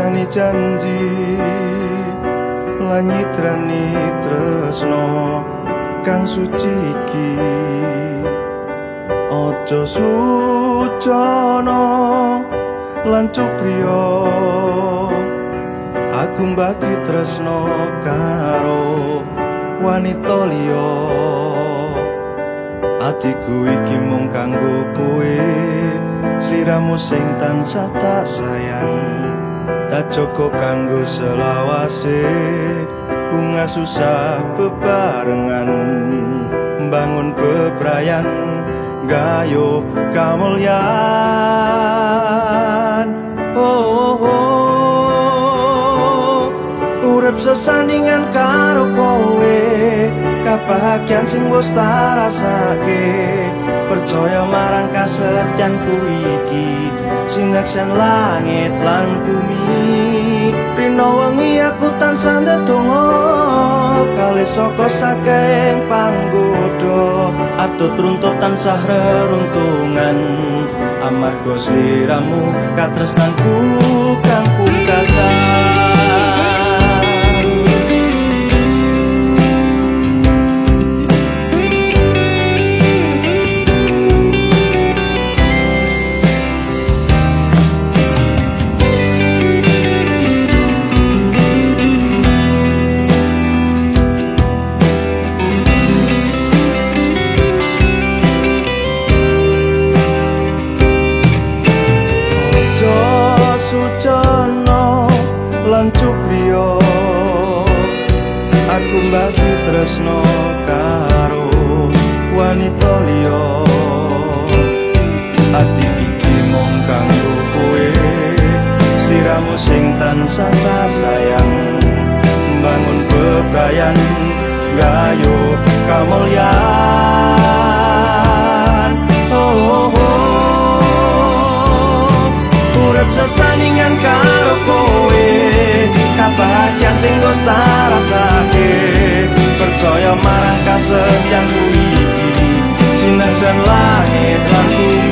Nyitrani janji lan nyitrani tresno kang suci iki. Aja sucana lan cupriya, aku mbagi tresno karo wanita liya. Atiku iki mung kanggo kowe, sliramu sing tansah tak sayang. Tak cukup kanggo selawase, bunga susah bebarengan, bangun bebrayan gayo kamulyan. Oh, oh, oh. Urip sesandingan karo kowe, kabahagian sing wis tak rasake. Percaya marang kasetyanku iki, sinaksen langit lan bumi. Rino wengi aku tansah ndedonga, kalih saka saking panggoda. Atut runtut tansah reruntungan, amarga sliramu katresnanku kang pungkasan. Lan cupriya, aku mbagi tresno karo wanita liya. Ati iki mung kanggo kowe, sliramu sing tansah tak sayang, bangun bebrayan gayo kamulyan. Oh, oh, oh. Urip sesandingan karo kowe, kabahagian sing wis tak rasake. Percaya marang kasetyanku iki, sinaksen langit lan bumi.